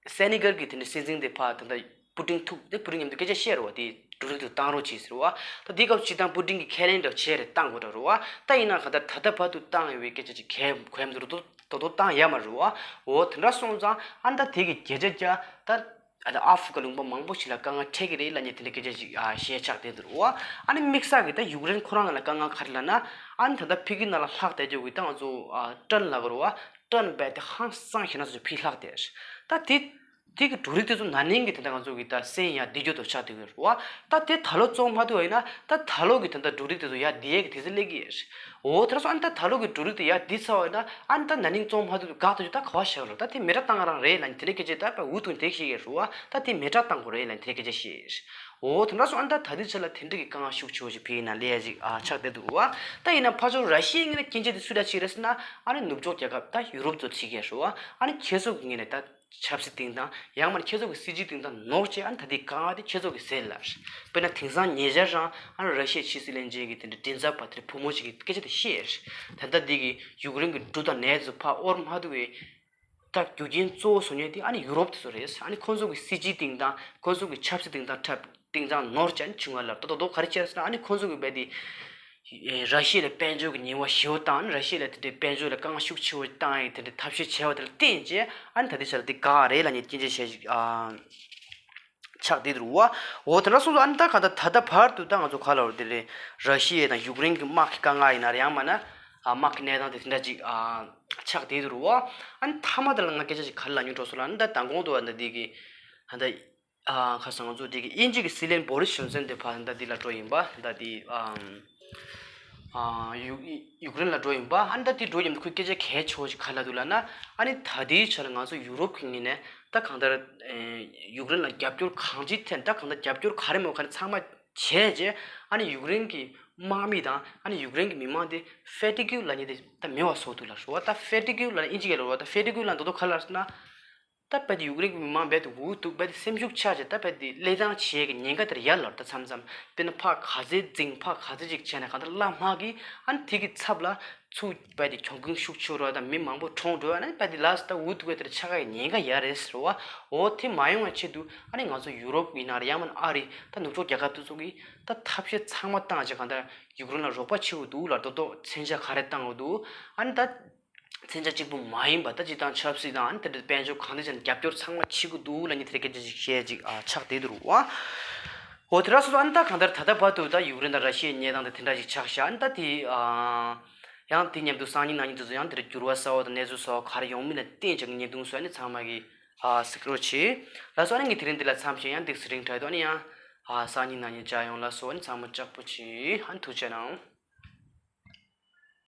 སེ་ནི་གལ་གྱི་དེ་འདྲའི་སྲིད་འཛིན་དེ་ཕར་ད་ད་པུ་ཏིན་ཐུག་དེ་པུ་ཏིན་མཉམ་དུ་སྐད་ཆ་བཤད་རུ་བ། དེ་འབྲུ་རིགས་དེ་བཏང་རོགས་གྱིས་ཟེར་བ། ད་དེ་སྐབས་སྤྱིར་བཏང་པུ་ཏིན་གྱི་ཁས་ལེན་འདྲ་བྱས་རེད་བཏང་དགོས་འདྲ་རུ་བ། ད་ཡིན་ན་ག་ད་ད་ལྟ་བར་དུ་བཏང་ཡོད་པའི་སྐད་ཆ་ཅིག་གས་གོ་ཡ་མི་འདུག་ད་དོ་བཏང་ཡ་མ་རུ་བ། འོ་དེ་འདྲ་སོང་ཙང་ཨ་ནི་ད་དེ་གི་བརྒྱ་ཆ་བརྒྱ་ད་ཨ་ད་ཨ་ཧྥི་རི་ཀ་ལུང་པ་མང་པོ་ཞིག་ལ་དཀའ་ངལ་འཕྲད་ཀྱི་རེད་ལབ་མཁན་དེ་འདྲ་སྐད་ཆ་ཅིག་ཨ་བཤད་ཆགས་བསྡད་འདུག་རུ་བ། ཨ་ནི་དམིགས་བསལ་གྱི་ད་ཡུཀ་རེན་ཁོ་རང་ལ་དཀའ་ངལ་ག་རེ་ལབ་ན། ཨ་ནི་ད་ལྟ་ཕ་གི་ནང་ལ་ལྷག་བསྡད་རྒྱུ་གི་ད་ང་ཚོ་ཨ་ཊེན་ལབ་དགོས་རུ་བ། ཊེན་རྦད་དེ་ཧང་སང་ཞེད་སྣང་ཚོ་ཕར་ལྷག་བསྡད། ད་དེ་དེ་གི་འབྲུ་རིགས་དེ་ཚོ་ན་ནིང་གི་དེ་འདྲ་ང་ཚོ་གི་ད་སེམས་ཡ་བདེ་སྐྱོ་དོ་ཆགས་བསྡད་ཡོད་རེད་བ། ད་དེ་ད་ལོ་བཙོང་མ་ཐུབ་པ་ཡིན་ན་ད་ད་ལོ་གི་དེ་འདྲ་འབྲུ་རིགས་དེ་ཚོ་ཡ་བདེ་ཡ་གི་དུས་ཚོད་སླེབས་ཀྱི་ཡོད་རེད། འོ་དེ་འདྲ་སོང་ཨ་ནི་ད་ད་ལོ་གི་འབྲུ་རིགས་དེ་ཡ་བདེ་ཚར་བ་ཡིན་ན་ཨ་ནི་ད་ན་ནིང་བཙོང་མ་ཐུབ་དུས་དགག་ཐུབ་རྒྱུ་ད་ག་བ་བཞག་རོགས། ད་དེ་མེ་སྲེག་བཏང་རང་རེད་ལབ་ནས་དེ་འདྲའི་སྐད་ཆ་ད་ཕར་འུ་ཐུག་དེ་བཤད་ཀྱི་རེད་བ། ད་དེ་མེ་སྲེག་བཏང་དགོས་རེད་ལབ་ནས་དེ་འདྲའི་སྐད་ཆ་བཤད་ཀྱི་རེད། འོ་དེ་འདྲ་སོང་ཨ་ནི་ད་ད་ལྟའི་ཆ་ལ་དེ་འདྲ་གི་དཀའ་ངལ་ཤུགས་ཆེ་བོ་ཞིག་ཕ་གི་ནང་སླེབས་ཡ་ཅིག་ཨ་ཆགས་བསྡད་འདུག་བ། ད་ཡིན་ན་ཕར་ཕྱོགས་ར་ཤི་ཡའི་ངོས་ནས་སྐྱོན་བརྗོད་དེ་སུས་ར་བྱེད་ཀྱི་རེད་ཟེར་ན། ཨ་ནི་ནུབ་ཕྱོགས་རྒྱལ་ཁབ་ད་ཡུ་རོབ་ཚོ་བྱེད་ཀྱི་རེད་བ། ཨ་ནི་ཁྱེད་ཚོ་གི་ངོས་ནས་ད་ཆབ་སྲིད་སྟེང་དང་ཡང་མིན་ཁྱེད་ཚོ་གི་སྲིད་ཇུས་སྟེང་དང་ནོར་བྱས་ཨ་ནི་ད་ལྟའི་དཀའ་ངལ་དེ་ཁྱེད་ཚོ་གིས་སེལ་ལབ་རེད། དཔེར་ན་དེང་སང་ཉེ་ཆར་རང་ཨ་ནི་ར་ཤི་ཡའི་ཕྱི་སྲིད་བློན་ཆེན་གྱི་དེ་འདྲའི་མགྲིན་ཚབ་པ་དེར་བུ་མོ་ཞིག་གིས་སྐད་ཆ་དེ་བཤད་རེད། ད་ལྟ་འདི་གི་ཡུཀ་རེན་གྱི་འབྲུ་དང་ནས་ཚོ་ཕར་དབོར་མ་ཐུབ་པའི་ད་རྒྱུ་རྐྱེན་གཙོ་བོ་བཟོ་མཁན་དེ་ཨ་ནི་ཡུ་རོབ་དེ་ཚོ་རེད། ཨ་ནི་ཁོང་ཚོ་གི་སྲིད་ཇུས་སྟེང་དང་ཁོང་ཚོ་གི་ཆབ་སྲིད་སྟེང་དང་འཁྲབ་སྟེང་དང་ནོར་ཅན་བྱུང་བ་ལ་ད་དོ་དོ་ག་རེ་བྱས་ཟེར་ན། ཨ་ནི་ཁོང་ཚོ་གི་རྦད་དེ་ར་ཤི་ཡ་ལ་དཔལ་འབྱོར་གྱི་ཉེས་པ་ཞེ་པོ་བཏང་། ཨ་ནི་ར་ཤི་ཡ་ལ་དེ་འདྲའི་དཔལ་འབྱོར་ལ་དཀའ་ངལ་ཤུགས་ཆེ་བོ་བཏང་ཡས་དེ་འདྲའི་ཐབས་ཤེས་བྱས་པ་དེ་ལ་བརྟེན་བྱས་ཨ་ནི་ད་ལྟའི་ཆ་ལ་དེ་དགག་རེད་ལབ་མཁན་སྐྱོན་བརྗོད་བྱས་ཤིག་ཨ། ཆགས་བསྡད་འདུག་བ། འོ་དེ་འདྲ་སོང་ཙང་ཨ་ནི་ད་ག་ད་ད་ལྟ་བར་དུ་ད་ང་ཚོ་ག་ལབ་རེད། དེ་རེད། ར་ཤི་ཡ་དང་ཡུཀ་རེན་གྱི་དམག་གི་དཀའ་ངལ་ཡིན་ན་རེད། ཡང་མིན་ན་ཨ་དམག་གི་གནས་སྟངས་དེ་དེ་འདྲ་ཅིག་ཨ་ཆགས་བསྡད་འདུག་བ། ཨ་ནི་མཐའ་མ་དེ་ལ་ང་སྐད་ཆ་ཅིག་ག་རེ་ལབ་མྱོང་འགྲོ་སོང་ལབ་ན། ད་མདང་དགོང་དུ་ཨ་ད་འདི་གི་ཨ་ད་ཨ་ཁ་སང་ང་ཚོ་འདི་གི་དབྱིན་ཇི་གི་སྲིད་བློན་བོ་རིས་ཇོན་སན་དེ་ཕར་ད་འདི་ལ་འགྲོ་ཡིན་པ། ད་འདི་ཨ་ཨ་ཡུ་ཡུཀ་རེན་ལ་འགྲོ་ཡིན་པ། ཨ་ནི་ད་དེ་འགྲོ་ཡིན་དུས་ཁོས་སྐད་ཆ་གལ་ཆེ་བོ་ཞིག་ག་རེ་ལབ་འདུག་ལབ་ན། ཨ་ནི་ད་ལྟའི་ཆ་ལ་ང་ཚོ་ཡུ་རོབ་ཀྱི་ངོས་ནས་ད་གང་ལྟར་ཨེ་ཡུཀ་རེན་ལ་རྒྱབ་སྐྱོར་གང་ཅིའི་ཐད། ད་གང་ལྟར་རྒྱབ་སྐྱོར་ག་རེ་མེད་ག་རེ་ཚང་མ་བྱས་རྗེས་ཨ་ནི་ཡུཀ་རེན་གྱི་དམག་མི་དང་ཨ་ནི་ཡུཀ་རེན་གྱི་མི་མང་དེ་ཧྥེ་ཏི་ཀིའུ་ལབ་མཁན་དེ་ད་མེད་པ་བཟོ་འདུག་ལབ་རེད་བ། ད་ཧྥེ་ཏི་ཀིའུ་ལབ་ན་དབྱིན་ཇི་སྐད་ལ་རེད་བ། ད་ཧྥེ་ཏི་ཀིའུ་ལབ་ན་ད་དོ་ག་རེ་ལབ་ཟེར་ན། ད་རྦད་དེ་ཡུཀ་རེན་གྱི་མི་མང་རྦད་དེ་འུ་ཐུག་རྦད་དེ་སེམས་ཤུགས་ཆག་བྱས། ད་རྦད་དེ་ལས་སྟངས་བྱེད་ཀྱི་ཉེན་ཁ་དེར་ཡར་ལབ་ད་མཚམས་མཚམས་དཔེར་ན་ཕར་ག་ཚོད་འཛིང་ཕར་ག་ཚོད་ཅིག་བྱས་ནས་གང་ལྟར་བླ་མ་གིས་ཨ་ནི་དེ་གི་ཚབ་ལ་ཚུར་རྦད་དེ་གྱོང་གུན་ཤུགས་ཆེ་རུ་བ་དང་མི་མང་པོ་གྲོངས་འགྲོ་བ། ཨ་ནི་རྦད་དེ་ལགས་སོ་ད་འུ་ཐུག་པའི་དེར་ཆག་ཡ་ཉེན་ཁ་ཡོད་རེད་ཟེར་བ། འོ་དེ་མ་ཡོང་བའི་ཆེད་དུ་ཨ་ནི་ང་ཚོ་ཡུ་རོབ་ཡིན་ན་རེད། ཡང་མིན་ཨ་རི་ད་ནུབ་ཕྱོགས་རྒྱལ་ཁབ་དེ་ཚོ་གིས་ད་ཐབས་ཤེས་ཚང་མ་བཏང་བྱས་གང་ལྟར་ཡུཀ་རེན་ལ་རོགས་པ་བྱེད་དགོས་འདུག་ལབ། ད་དོ་མཚོན་ཆ་ག་རེ་བཏང་དགོས་འདུག་ཨ་ནི་ད། མཚོན་ཆ་གཅིག་པུ་མ་ཡིན་པ་ད་ཅིག་དང་ཆབ་སྲིད་དང་ཨ་ནི་དེ་འདྲ་དཔལ་འབྱོར་གང་འདྲ་བྱས་ནས་རྒྱབ་སྐྱོར་ཚང་མ་བྱེད་དགོས་འདུག་ལབ་མཁན་དེ་འདྲ་སྐད་ཆ་ཅིག་བཤད་ཅིག་ཨ་ཆགས་བསྡད་འདུག་རུང་བ། འོ་དེ་འདྲ་སོང་ཙང་ཨ་ནི་ད་གང་ལྟར་ད་ལྟ་བར་དུ་ད་ཡུཀ་རེན་དང་ར་ཤི་ཡའི་གནས་སྟངས་དེ་དེ་འདྲ་ཅིག་ཆགས་ཤག་ཨ་ནི་ད་དེ་ཨ་ཡང་དེ་མཉམ་དུ་སང་ཉིན་གནངས་ཉིན་དེ་ཚོ་ཡང་དེ་འདྲ་འགྱུར་བ་གསར་བ་དང་གནས་ཚུལ་གསར་བ་ག་རེ་ཡོང་མིན་ལ་བརྟེན་ཅིག་བརྙན་ཐུང་བཟོས་ནས་ཚང་མ་གིས་ཨ་གཟིགས་རོགས་བྱེད། ལགས་སོ། ཨ་ནི་ངས་དེ་རིང་འདི་ལ་མཚམས་བཞག་ཡང་འདུག་སེ་རིང་དྲགས་འདུག་ཨ་ནི་ཡང་ཨ་སང་ཉིན་གནངས་ཉིན་མཇལ་ཡོང་། ལགས་སོ། ཨ་ནི་ཚང་མ་ལྕགས་པོ་བྱེད། ཨ་ནི་ཐུགས་རྗེ་གནང་།